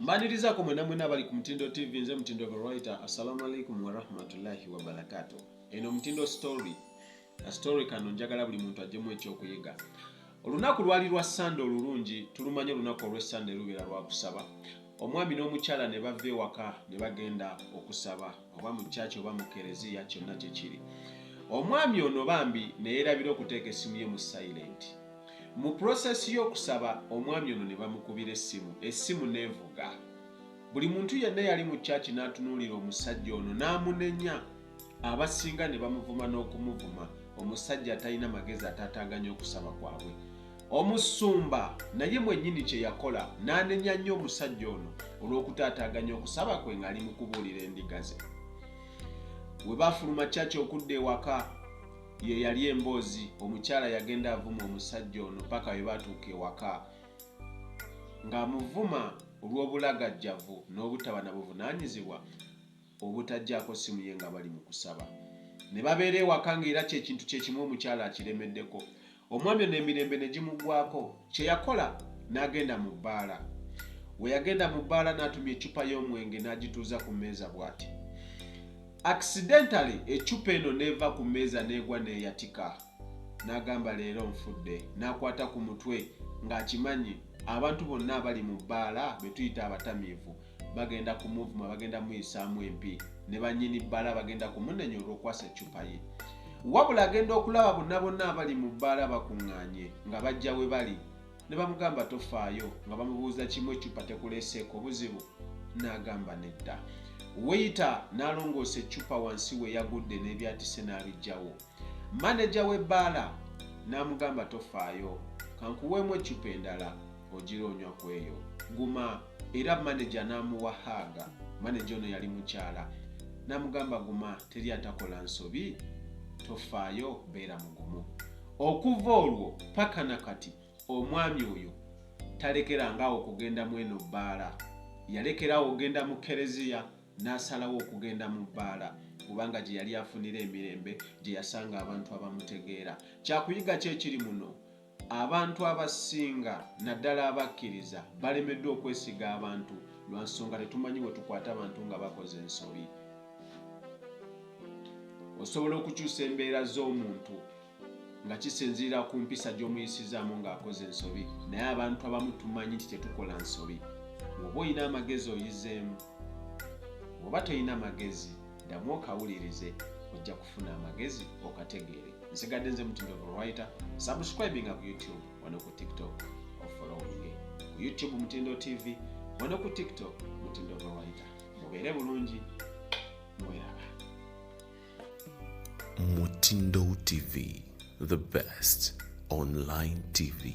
Mbanirizaako mwena mwena abali ku Mutindo TV. Nze Mutindo Writer. Assalamu alaikum warahmatullahi wabarakatuh. Eno Mutindo Story. A story kano njagala buli muntu ajjemu ekyokuyiga. Olunaku lwali lwa Sande olulungi, tulumanye olunaku olw'Essande lubeera lwa kusaba. Omwami n'omukyala ne bava ewaka ne bagenda okusaba oba mu kyaki oba mu kereziya, kyonna kye kiri. Omwami ono bambi ne yeerabira okuteeka essimu ye mu silent. Mu process y'okusaba, omwami ono ne bamukubira essimu, essimu n'evuga. Buli muntu yenna yali mu kyaki n'atunuulira omusajja ono n'amunenya. Abasinga ne bamuvuma n'okumuvuma, omusajja atalina magezi ataataaganya okusaba kwabwe. Omusumba naye mwennyini kye yakola n'anenya nnyo omusajja ono olw'okutaataaganya okusaba kwe ng'ali mu kubuulira endiga ze. We baafuluma kyaki okudda ewaka, ye yali emboozi. Omukyala yagenda avuma omusajja ono paka we baatuuka ewaka, ng'amuvuma olw'obulagajjavu n'obutaba na buvunaanyizibwa obutajjaako simu ye nga bali mu kusaba. Ne babeera ewaka ng'era kyekintu kyekimu omukyala akiremeddeko. Omwami ono emirembe ne gimugwako. Kye yakola n'agenda mu bbaala. We yagenda mu bbaala n'atumya eccupa y'omwenge n'agituuza ku mmeeza bw'ati. Accidentally eccupa eno n'eva ku mmeeza n'egwa n'eyatika. N'agamba, "Leero nfudde." N'akwata ku mutwe ng'akimanyi abantu bonna abali mu bbaala be tuyita abatamiivu bagenda kumuvuma, bagenda muyisaamu empi, ne bannyini bbaala bagenda kumunenya olw'okwasa eccupa ye. Wabula agenda okulaba bonna bonna abali mu bbaala bakuŋŋaanye nga bajja we bali ne bamugamba, "Tofaayo," nga bamubuuza kimu, "Eccupa tekuleeseeko obuzibu?" N'agamba, "Nedda." Waiter n'alongoosa eccupa wansi we yagudde n'ebyatise n'abiggyawo. Maneja w'ebbaala n'amugamba, "Tofaayo, kankuweemu eccupa endala ogira onywa ku eyo, guma." Era maneja n'amuwa hug. Maneja ono yali mukyala. N'amugamba, "Guma, teri atakola nsobi, tofaayo, beera mugumu." Okuva olwo paka na kati omwami oyo talekerangaawo okugenda mu eno bbaala. Yalekerawo okugenda mu kereziya n'asalawo okugenda mu bbaala kubanga gye yali afunira emirembe, gye yasanga abantu abamutegeera. Kyakuyiga ki ekiri muno? Abantu abasinga, naddala abakkiriza, balemeddwa okwesiga abantu lwa nsonga tetumanyi bwe tukwata abantu nga bakoze ensobi. Osobola okukyusa embeera z'omuntu nga kisinziira ku mpisa gy'omuyisizaamu ng'akoze ensobi, naye abantu abamu tumanyi nti tetukola nsobi. Bw'oba olina amagezi oyizeemu, bw'oba tolina magezi ddamu okawulirize, ojja kufuna amagezi okategeere. Nsigadde nze Mutindo Writer. Subscribinga ku YouTube, wano ku TikTok ofollowinge. Ku YouTube Mutindo TV, wano ku TikTok Mutindo Writer. Mubeere bulungi, mweraba. Mutindo TV, the best online TV.